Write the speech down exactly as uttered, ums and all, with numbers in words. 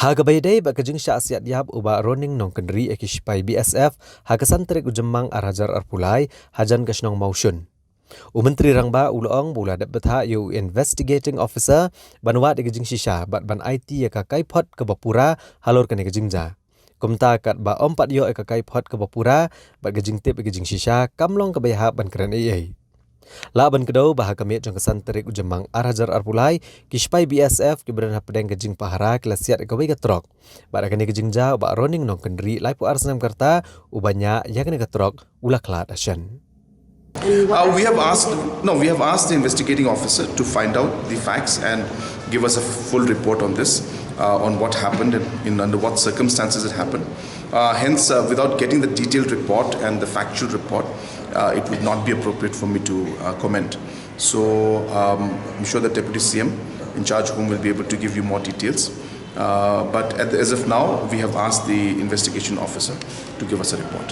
Ha kaba ïadei bad ka jingshah siat ïap u Bah Roning Nongkynrih ïa ki shipai B S F ha ka san tarik u Jymmang ar hajar arphew lai hajan ka shnong Mawshun, u Myntri Rangbah u la ong ba u la dep bthah ïa u Investigating Officer ban wad ïa ka jingshisha bad ban aiti ïa ka kaiphod kaba pura halor kane ka jingjia. Kumta katba ym pat ïoh ïa ka kaiphod kaba pura bad ka jingtip ïa ka jingshisha kam long kaba ïahap ban kren ei ei. Lah ban kdew ba ha ka miet jong ka san tarik u Jymmang ar hajar arphew lai, ki shipai B S F kiba don hapdeng ka jingpahara ki la siat ïa kawei ka trok. Bad ha kane ka jingjia u Bah Roning Nongkynrih laiphew ar snem ka rta uba ñiah ïa kane ka trok u la khlad ha shen. Uh, we have asked, no, we have asked the investigating officer to find out the facts and give us a full report on this, uh, on what happened and in under what circumstances it happened. Uh, hence, uh, without getting the detailed report and the factual report, uh, it would not be appropriate for me to uh, comment. So um, I'm sure the Deputy C M in charge home will be able to give you more details. Uh, but at, as of now, we have asked the investigation officer to give us a report.